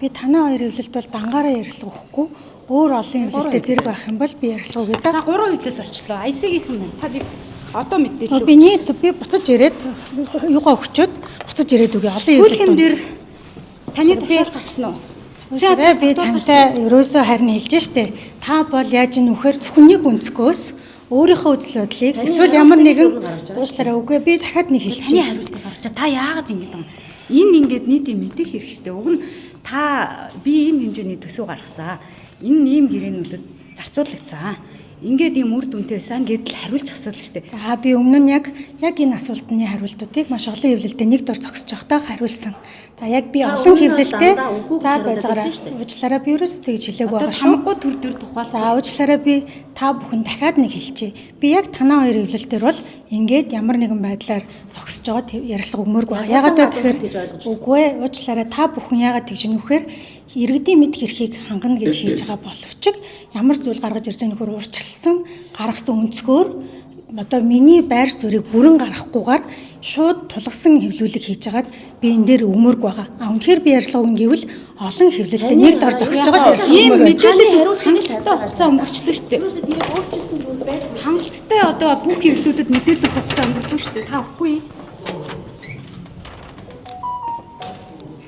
Би танай хоёр хэвлэлд бол дангаараа ярилцлага өгөхгүй, өөр олон хэвлэлтэй зэрэг байх юм бол би ярилцлага өгье. За За, гурван хэвлэл болчлоо. IC-гийнхэн байна. Та би одоо мэдээлэл би нийт би буцаж ирээд юугаа өгчөөд буцаж ирээд өгье. Олон Хууль хэвлэлд дээр таны тушаал гарсан уу? Уучлаарай, би тантай ерөөсөө харин хэлж штэ. Та бол яаж ийн үхээр зөвхөн нэг өнцгөөс өөрийнхөө үзэл бодлыг эсвэл ямар нэгэн, уучлаарай, үгүй, би дахиад нэг Таны хэлчихье. хариултыг гаргаж, та яагаад ингэж юм? Энэ ингээд нийтийн мэдэх хэрэг штэ. Уг нь та би ийм хэмжээний төсөв гаргасан. Энэ ийм гэрээнүүдэд зарцуулагдсан. Ингээд ийм үр дүнтэй байсан гэдэл хариулж асуудал штэ. За, би өмнө нь яг энэ асуултны хариултуудыг маш олон хэвлэлдээ нэг дор зогсож байхдаа хариулсан. За, яг би Та олон өмнө нь хэвлэлдээ дандаа үгүй гэж за хариулаад байж байгаарай. байсан шүү дээ. Уучлаарай, би ерөөсөө тэгж хэлээгүй Одоо байгаа шүү. тамгагүй төр төр тухайл. За, уучлаарай, би та бүхэн дахиад нэг хэлчихье. Би яг танаа хоёр хэвлэл дээр бол ингээд ямар нэгэн байдлаар зогсож байгаа ярилцлага өгмөөргүй байгаа. Яагаад вэ гэхээр Тэгж ойлгож байна. үгүй ээ, уучлаарай, та бүхэн яагаад тэгж нөхөр иргэдийн мэдэх эрхийг хангана гэж хийж байгаа боловч ямар зүйл гаргаж ирж байгаа нөхөр урьдчилсан гаргасан өнцгөөр одоо миний байр суурийг бүрэн гаргахгүйгээр шууд тулгасан хэвлүүлэг хийж хагаад би энэ дээр өгмөөргүй байгаа. А үнэхээр би ярилцлага өгнө гэвэл олон хэвлэлдээ нэг дор зогсож байгаа ярилцлага Ийм өгмөр байна. мэдээлэл Таны хариултыг л хангалттай хугацаа өнгөрчлөө штэ. Ерөөсөө тэрийг өөрчилсөн зүйл байдгүй. Хангалттай одоо бүх хэвлэлүүдэд мэдээлэл өгөх хугацаа өнгөрчлөө штэ. Та өгөхгүй юм.